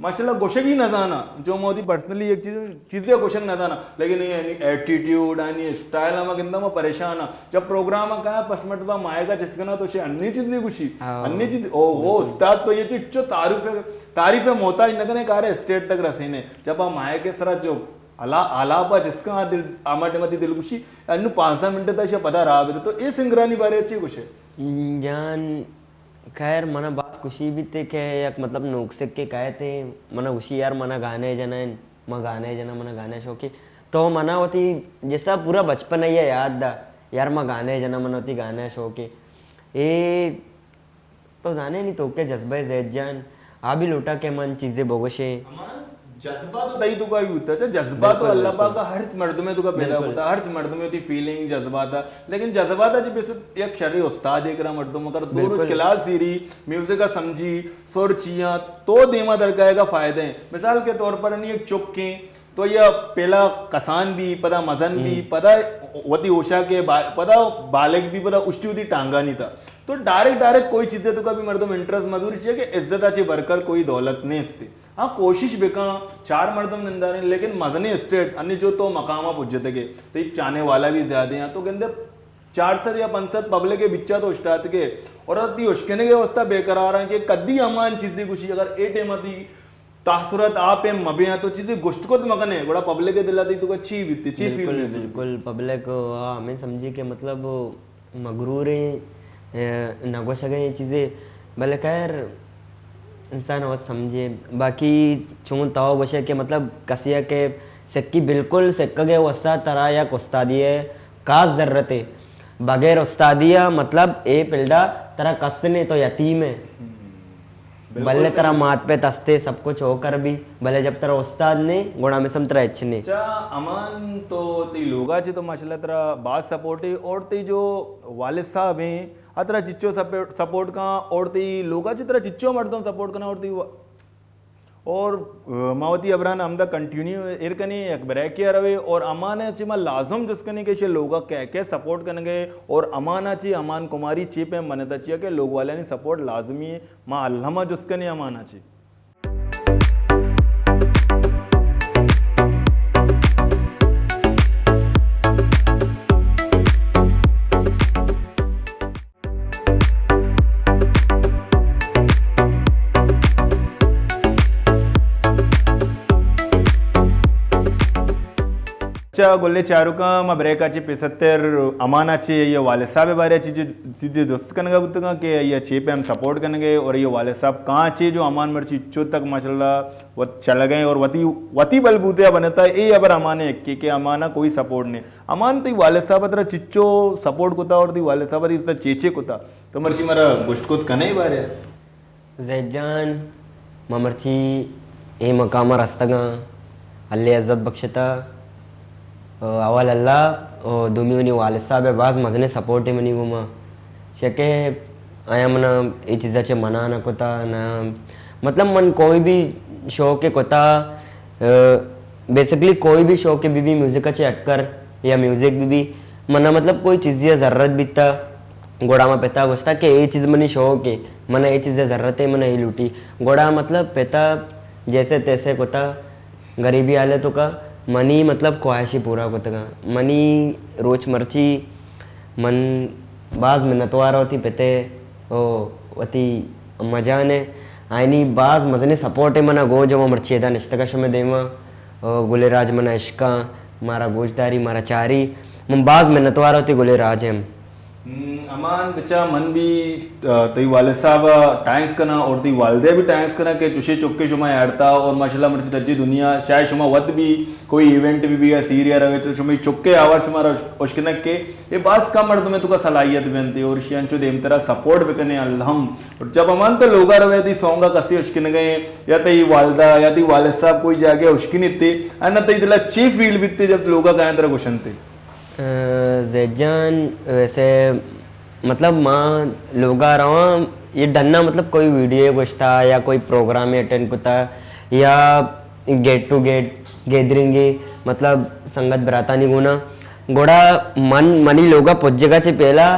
ماشاءاللہ گوشگی نہ زانا، جو مودی پرسنلی ایک چیز، چیزے گوشگ نہ زانا، لیکن یہ یعنی ایٹیٹیوڈ، یعنی اسٹائل ہما گندا ما پریشان ہاں۔ جب پروگرام کا پس مرتبہ مائے گا جس کنا تو شے انی چیز بھی گوشی، ہاں۔ انی چیز، او، او، استاد تو یہ چیز چو تعریف ہے، تعریف ہے محتاج نہ کنے کارے اسٹیٹ تک رسینے۔ جب ہم مائے کے سرا جو الا-، آلاپا جس کا دل، آما ٹیما دی دل گوشی، انو پانزدہ منٹ تا شے پدا راہ بیتے۔ تو اے سنگرانی بارے چی گوشے؟ جان، خیر، منا باز خوشی بیت کہ یک مطلب نوک سکے کئیت، منا گوشی یار منا گانے جنین، ما گانے جنا، منا گانے شوقی۔ تو منا وتی جسا پورا بچپن ہے یاد دا، یار ما گانے جنا، منا وتی گانے شوقی۔ اے تو زانے نی تو کہ جذبہ زید جان، آ بھی لوٹا کہ من چیزے بگوشے۔ امان جذبہ تو تئی تو کا بھی ہوتا ہے، جذبہ تو بالکل، اللہ پاک بالکل۔ کا ہر مردمے تو کا پیدا بالکل۔ ہوتا ہے، ہر مردمے تی فیلنگ جذبات ہے، لیکن جذبات ہے جی بس یک شری استاد ایک را مردم اگر دو روز بالکل۔ کلاس سیری، میوزک کا سمجھی، سر چیاں تو دیما درکائے گا فائدہ ہے۔ مثال کے طور پر نی ایک چکیں تو یہ پہلا کسان بھی، پدا مزن بھی، ہم۔ پدا وتی ہوشا کے با-، پدا بالغ بھی، پدا اشتی وتی ٹانگا نہیں تھا۔ تو ڈائریکٹ، ڈائریکٹ کوئی چیزیں تو کبھی مردم انٹرسٹ مزوری چاہیے کہ عزت آچے برکر کوئی دولت نہیں استے۔ ہاں، کوشش بکاں، چار مردم ننداریں، لیکن مزنیں اسٹیٹ، انی جو تو مقامہ پجتگے، تئی چانے والا بھی زیادہ ہیں، تو گندے چار سد یا پنچ سد پبلک بچا تو اشتاتگے، اور تی اشکنگے واسطہ بے قرار ہیں کہ کدی ہمان چیزیں گوشی، اگر اے ٹائم تی تاثرات آپ ہیں مبے ہیں تو چیزیں گوشت کت مکنے، گڑا پبلک دلا تی تو کا چی بیتی، چی فیل بالکل، محسوس بیتی؟ بالکل، پبلک، آ، ہمیں سمجھی کہ مطلب مغرور ہیں، اے، نہ گوشگ ءَ اے چیزے، بلے خیر، انسان وت سمجھے۔ باقی چون تو گوشے کہ مطلب کسی ءَ کہ سکی، بالکل سکگ ءِ واسطہ ترا یک استادی ءِ خاص ضرورت ہے۔ بغیر استادی ءَ مطلب اے فیلڈ ءَ ترا کس نے، تو یتیم ہے۔ ہم۔ بالکل بلے ترا صحیح۔ مات پت استے، سب کچھ ہو کر بھی، بلے جب ترا استاد نے، گڑا ہمیں سم ترا ہچ نے۔ اچھا، امان تو تئی لوگا چے تو ماشاءاللہ ترا باز سپورٹ ہے، اور تئی جو والد صاحب ہیں، آ ترا چچو سپورٹ، سپورٹ کاں، اور تئی لوگا چے ترا چچو مردم سپورٹ کنا، اور تئی وا-، اور، آ، ما وتی ہبران ہمدا کنٹینیو ایر کنیں، یک بریکے ءَ روے، اور امانا چے ما لازم جست کنیں کہ ایشی لوگا کئے کئے سپورٹ کنگے، اور امانا چے، امان کماری چے پیم منتا چیا کہ لوگ والانی سپورٹ لازمی ہے۔ ما الما جست کنیں امانا چے۔ اچھا، گلیں چاروکاں، ما بریک ءَ چہ پیسرتر امان ءَ چہ آئی ءِ والد صاحب ءِ بارے ءَ چیزے، چیزے جست کنگ ءَ بوتگاں کہ آئی ءَ چے پیم سپورٹ کنگ ءَ اور آئی ءِ والد صاحب کاں چے جو امان مرچی چو تک ماشاءاللہ وت چلگ ءَ اور وتی، وتی بل بوتے ءَ بنتا، اے ابر امان ءِ یکے کہ امان ءَ کوئی سپورٹ نہیں۔ امان، تئی والد صاحب ءَ ترا چچو سپورٹ کتا اور تئی والد صاحب ءَ تئی ستا چے چے کتا؟ تو مرچی مارا گوشت کت کنے بارے؟ زید جان، ما مرچی اے مقام ءَ رستگاں، اللہ عزت بخشتا۔ اول اللہ، او دومی منی والد صاحب ءِ باز مزنیں سپورٹ منی گوما، چیا کہ آیا منا اے چیزا چہ منع نہ کتا، نہ، مطلب، من کوئی بھی شوق کتا، بیسکلی کوئی بھی شوق بی بی میوزک چہ ہٹ کر یا میوزک بی بی، منا، مطلب، کوئی چیزی ضرورت بیتا، گڑا ما پتا گوشتا کہ اے چیز منی شوق ہے، منا اے چیز ضرورت ہے، منا اے لوٹی۔ گڑا، مطلب، پتا جیسے تیسے کتا، غریبی حالت کا منی، مطلب، خواہشی پورا کتگا۔ منی روچ مرچی من باز منتوار وتی پتے او وتی اما جان ءِ، آئینی باز مزنیں سپورٹ ءَ منا گوں جو ما مرچی ادا نشتگا شمے دیما۔ او گلیں راج منا عشقاں، مارا گوشداری، مارا چاری، من باز منتوار وتی گلیں راج ءِ ہم۔ ہم، امان بچا، من بھی، آ، تئی والد صاحب ءَ ٹینکس کناں اور تئی والدہ بھی ٹینکس کناں کہ چوشیں چکے شما یارتا اور ماشاءاللہ مرچی تجی دنیا شاید شما وت بھی کوئی ایونٹ بھی بھی یا سیریا روے تو شما چکے آوار شما را اشکنک کے، اے باز کم مردم توکا صلاحیت بنتے اور شی انچو دیمترا سپورٹ بکنے الحم۔ اور جب امان تو لوگا روے دی سونگا کسی اشکنگے ہیں یا تئی والدہ یا تئی والد صاحب کوئی جاگے اشکنیتے، انا تئی دلا چی فیل بیتے جب لوگا کہیں ترا گوشنتے؟ زید جان، ویسے، مطلب، ما لوگا رواں، یہ ڈنا، مطلب، کوئی ویڈیو گوشتا یا کوئی پروگرام اٹینڈ کتا یا گیٹ ٹو گیٹ گیدرنگ، مطلب، سنگت براتانی گونا، گڑا من، منی لوگا پجگا چہ پہلا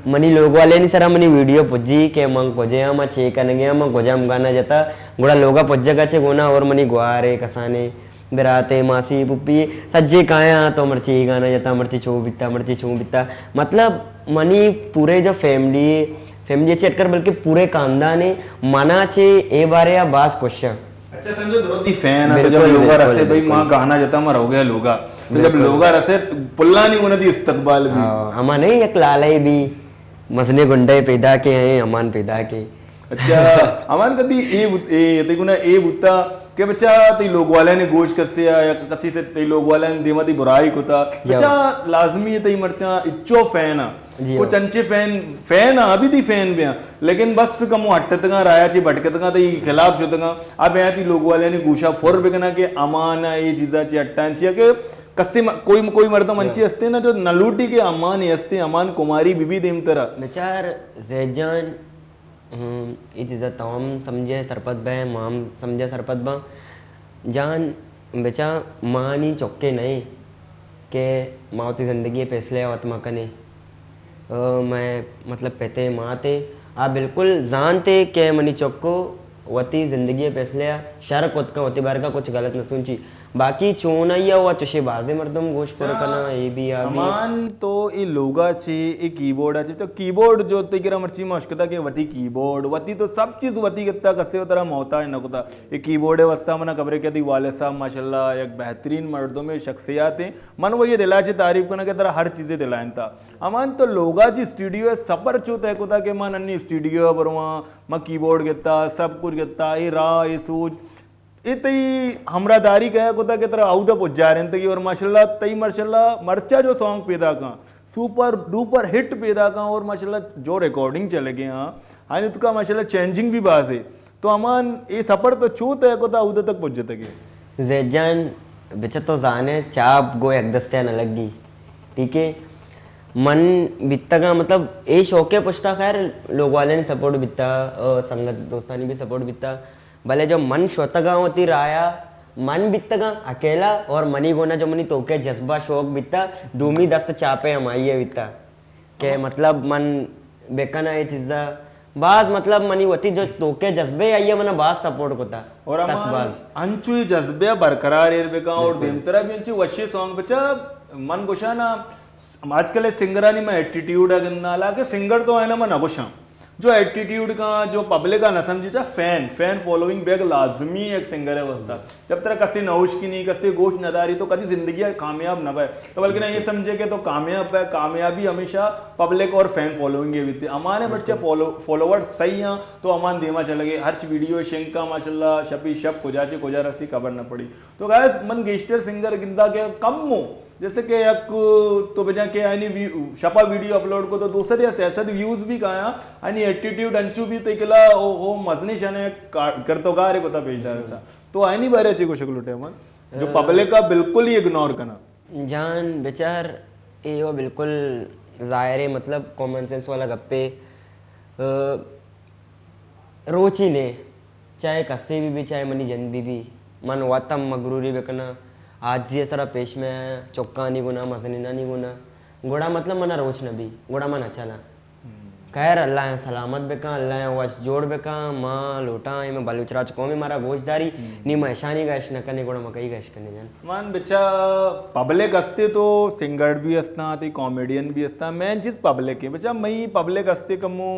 منی لوگ والے نی سرا منی ویڈیو پجی کہ من کجے ہاں، من چے کنگے ہاں، من کجام گانا جتا، گڑا لوگا پجگا چہ گونا اور منی گوارے کسانے براتے، ماسی، پپی، سجے کایاں تو مرچی اے گانا جتا، مرچی چو بیتا، مرچی چون بیتا۔ مطلب، منی پورے جو فیملی، فیملی چہ اٹ کر بلکہ پورے خاندان ہے، منا چے اے بارے آ باز خوش ہیں۔ اچھا سمجھو، دروتی فین ہے، تو جب بالکل، لوگا بالکل، رسے بھائی، بالکل۔ ماں گانا جتا، ماں رو گیا لوگا۔ تو جب بالکل۔ لوگا رسے، پلانی انہاں دی استقبال بھی۔ ہاں، ہما نہیں، یک لالے بھی، مزنے گنڈے پیدا کے ہیں، امان پیدا کے۔ اچھا، امان کدی اے بوت-، اے، تئی گنا اے بوتا کہ بچا تئی لوگ والے نے گوش کسے آ یا کسی سے تئی لوگ والے نے دیما تئی برائی کتا۔ یا۔ بچا لازمی ہے تئی مرچاں اچو فین آ۔ جی کچھ ہاں۔ انچے فین، فین آ، ابھی تئی فین بیاں۔ لیکن بس کمو ہٹتگاں، رایا چی بھٹکتگاں، تئی خلاف شتگاں۔ اب اے تئی لوگ والے نے گوشا فر بکنا کہ امان آ اے چیزا چی ہٹان چیا کہ کسے م-، کوئی، کوئی مردم جی۔ انچی ہستے نا جو نلوٹی کہ امان ہی ہستے، امان کماری بی بی دیمترا۔ بچار زید جان، ہم، اے چیزا تو ہم سمجھے سرپد بئے، ما ہم سمجھے سرپد باں۔ جان، بچا، ما نی چکے نئیں کہ ما وتی زندگی ءِ فیصلہ ءَ وت مکنیں۔ او، مئے، مطلب، پتے ماتے، آ بالکل زانتے کہ منی چکو وتی زندگی ءِ فیصلہ ءَ شر کت کن، وتی بارگا کچھ غلط نہ سوچی۔ باقی چونائی ءَ و چشیں بازیں مردم گوش پر اچھا، کناں، اے بی آ بی۔ امان تو اے لوگا چے، اے کیبورڈ ءَ چے، تو کیبورڈ جو تئی کرا مرچی ما اشکتا کہ وتی کیبورڈ، وتی تو سب چیز وتی گتا، کسے و ترا محتاج نہ کتا۔ اے کیبورڈ ءِ واسطہ منا خبرے کہ تئی والد صاحب ماشاءاللہ یک بہترین مردمے، شخصیات ہیں۔ من وہی دلا چے تعریف کناں کہ ترا ہر چیزے دلائنتا۔ امان تو لوگا چے اسٹوڈیو ءِ سفر چو طے کتا کہ من انی اسٹوڈیو ءَ برواں، من کیبورڈ گتا، سب کچھ گتا، اے راہ، اے سوچ، اے تئی ہمراہداری کیا کتا کہ ترا اودا پجارینتگی اور ماشاءاللہ تئی ماشاءاللہ مرچا جو سانگ پیدا کاں، سپر ڈوپر ہٹ پیدا کاں اور ماشاءاللہ جو ریکارڈنگ چلگے ہاں، ہاں تو کا ماشاءاللہ چینجنگ بھی باز ہے۔ تو امان اے سفر تو چو طے کتا اودا تک پجتگے؟ زید جان، بچہ تو زانے چاپ گو یک دستے نہ لگی، ٹھیک ہے؟ من بیتگاں، مطلب، اے شوق ءِ پشتا خیر لوگ والے نے سپورٹ بیتا، اور سنگت دوستانی بھی سپورٹ بیتا، بلے جو من شتگاں وتی رایا، من بیتگاں اکیلا اور منی گونا جو منی توکے جذبہ شوق بیتا، دومی دست چاپے ہمائی ءَ بیتا کہ مطلب من بکناں اے چیزا۔ باز مطلب منی وتی جو توکے جذبے آئی ءَ منا باز سپورٹ کتا۔ اور سک امان باز۔ انچو اے جذبے برقرار ایر بکاں اور بالکل۔ دیمترا بھی انچو وشی سانگ بچا من گوشاں نا، آج کل سنگرانی میں ایٹیٹیوڈ ءَ گنداں، حالانکہ سنگر تو آئینا من نہ گوشاں۔ جو ایٹیٹیوڈ کا، جو پبلک آ نہ سمجھی، چا فین، فین فالوئنگ بیگ لازمی ہے ایک سنگر ہے واسطہ۔ جب ترا کسے نہ اشکنی، کسے گوش نہ داری، تو کدی زندگی ء کامیاب نہ بئے۔ تو بلکہ نہ یہ سمجھے کہ تو کامیاب ہے، کامیابی ہمیشہ پبلک اور فین فالوئنگ ء بیتی۔ ہمارے بچے فالو-، فالوور صحیح ہیں تو ہمان دیما چلے گئے۔ ہرچ ویڈیو شنگ کا ماشاءاللہ شپی شپ کجا چے کجا رسی خبر نہ پڑی۔ تو گائز، من گیشتر سنگر گندا کہ کم ہوں، جیسے کہ یک تو بجا کہ آنی وی-، شپا ویڈیو اپلوڈ کو تو دو سد یا سئے سد ویوز بھی کایا، آنی ایٹیٹیوڈ انچو بھی تکلا او ہو مزنی شنے کا-، کرتوگارے کو تا پیش دارتا۔ تو آنی بارے چی کو شکل اٹھے من، جو پبلک کا بالکل ہی اگنور کنا۔ جان بچار، اے و بالکل ظاہر ہے، مطلب کامن سینس والا گپے۔ روچی نے، چاہے کسے بھی بھی، چاہے منی جند بھی بھی، من وت ہم مغروری بکناں، عاجزی سرا پیش میں آیاں، چکانی گناہ، مزنینانی گناہ، گڑا مطلب منا روچ نہ بی، گڑا من اچلاں۔ خیر، اللہ ء سلامت بکن، اللہ ء وش جوڑ بکن، ما لوٹاں اے میں بلوچ راج قوم مارا گوش داری، نی ما اشانی گش نہ کنے، گڑا ما کئی گش کنے جان۔ من بچا پبلک ہستے تو سنگر بھی ہستاں، تی کامیڈین بھی ہستاں، مین چیز پبلک ہے۔ بچا مئی پبلک ہستے کمو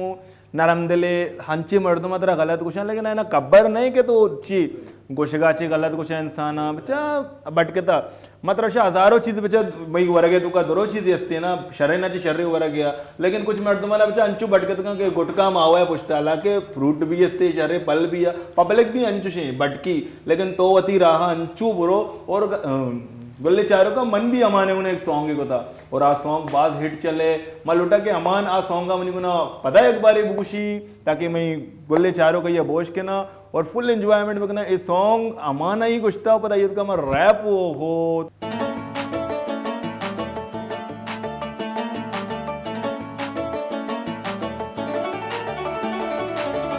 نرم دلے، ہنچیں مردم ء ترا غلط گوشاں، لیکن اینا خبر نہیں کہ تو چی گوشگا چی غلط گوشاں انسان ء۔ بچا بٹکتا، ما ترا شا ہزاروں چیز بچا مئی ورگے تو کا درو چیز ہستے نا، شرے نا چی شرے ورگے آ۔ لیکن کچھ مردم ء بچا انچو بٹکتگاں کہ گٹکا ماوے پشتا، حالانکہ فروٹ بھی ہستے، شرے پل بھی آ، پبلک بھی انچو شیں بٹکی، لیکن تو وتی راہ انچو برو اور گ-، گلے چارو کا من بھی امانے انہیں ایک سانگ کو تھا۔ اور آ سانگ باز ہٹ چلے۔ ما لوٹا کہ امان آ سانگ ء منی گنا پدا یک بارے بگوشی، تاکہ میں گلے چارو کئی بوش کنا اور فل انجوائمنٹ بکنا۔ اے سانگ امان ہی گشتا، پدا یہ کا ما ریپ ہو ہو۔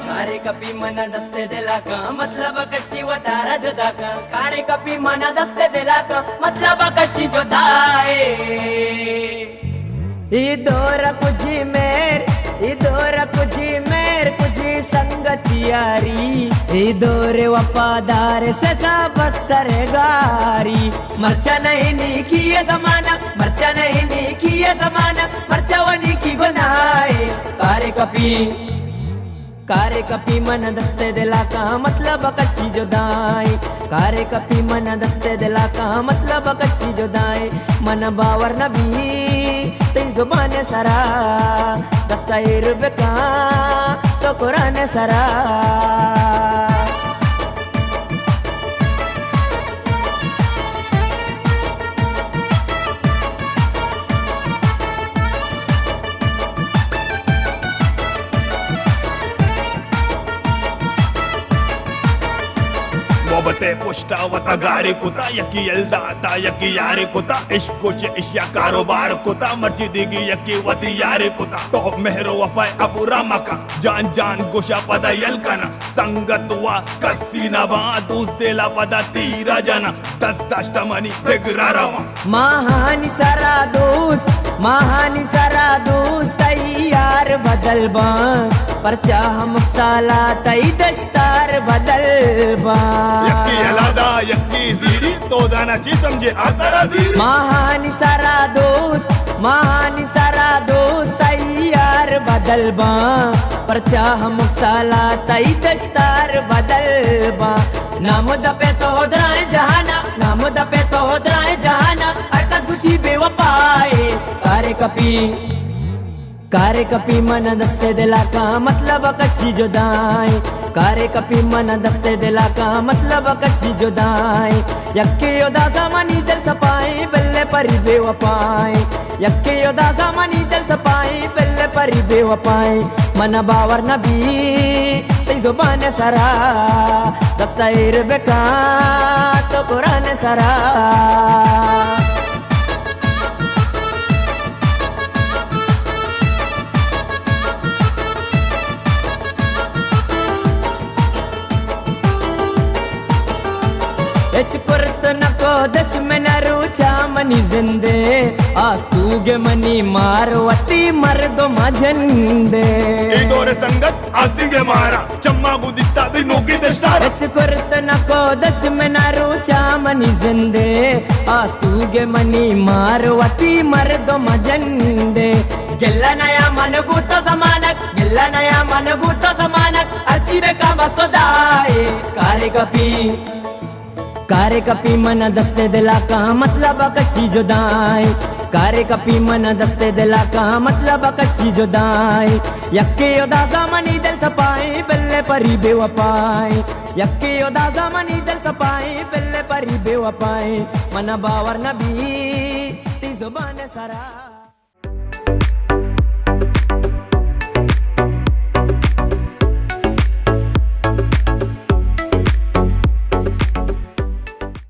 کارے کپی من دست دلا کا مطلب کشی وتارا جدا کا۔ کارے کپی من دست دلا کا مطلب کشی جدا ہے۔ ای دور کجی میر، ای دور کجی میر، کجی سنگت یاری۔ ای دور وفادار سزا بسر گاری۔ مرچا نہیں نیکی یہ زمانہ، مرچا نہیں نیکی یہ زمانہ، مرچا و نیکی گناہ ہے۔ کارے کپی کارے کپی من دست دلا کا مطلب کشی جدائیں۔ کارے کپی من دست دلا کا مطلب کشی جدائیں۔ من باور نبی تئی زبان سرا، دست ایر بکا تو قرآن سرا۔ محبت ء پشت ء وتا گارے کتا، یکی یل داتا، یکی یارے کتا، عشق و چہ اشیا کاروبار کتا، مرچی دیگی یکی وتی یارے کتا۔ تو مہر و وفا ء ابورا مکن، جان جان گوشا پدا یل کنا، سنگت وا کسی نبا، دوست دلا پدا تیرا جنا، دست داشت منی بگرا رواں۔ ماہانی سرا دوست، ماہانی سرا دوست، تئی یار بدل باں، پرچا ہمک سالا تئی دشتار بدل باں۔ یکی الادا، یکی زیری، تو دانا چی سمجھے آ ترا زیری؟ ماہانی سرا دوست، ماہانی سرا دوست، تئی یار بدل باں، پرچا ہمک سالا تئی دشتار بدل باں۔ نام دپے تو درائیں جہانا، نام دپے تو درائیں جہانا، ہر کس گوشی بے وفائے۔ کارے کپی، کارے کپی من دست دلا کا مطلب کشی جدائیں۔ کارے کپی من دست دلا کا مطلب کشی جدائیں۔ یکے ادا زمانی دل سپائیں، بلے پری بے وفائیں۔ یکے ادا زمانی دل سپائیں، بلے پری بے وفائیں۔ من باور نبی تئی زبان سرا، دست ایر بکا تو قرآن سرا۔ ہچ کرت نکو دشمن روچا منی زندے، آستوگ منی مار وتی مردم جندے۔ اے دور سنگت آستیگ مارا، چما گو دستا بی نوکی دشتار۔ ہچ کرت نکو دشمن روچا منی زندے، آستوگ منی مار وتی مردم جندے۔ گلہ نیا من گوتا زمانک، گلہ نیا من بکا بس دائے کارے کپی، کارے کپی من دستے دلا کا مطلب کشی جدائے، کارے کپی من دستے دلا کا مطلب کشی جدائے۔ یکے ادا زمانی دل سپائے بلے پری بے وپائے، یکے ادا زمانی دل سپائے بلے پری بے وپائے۔ من باور نبی تی زبان سرا۔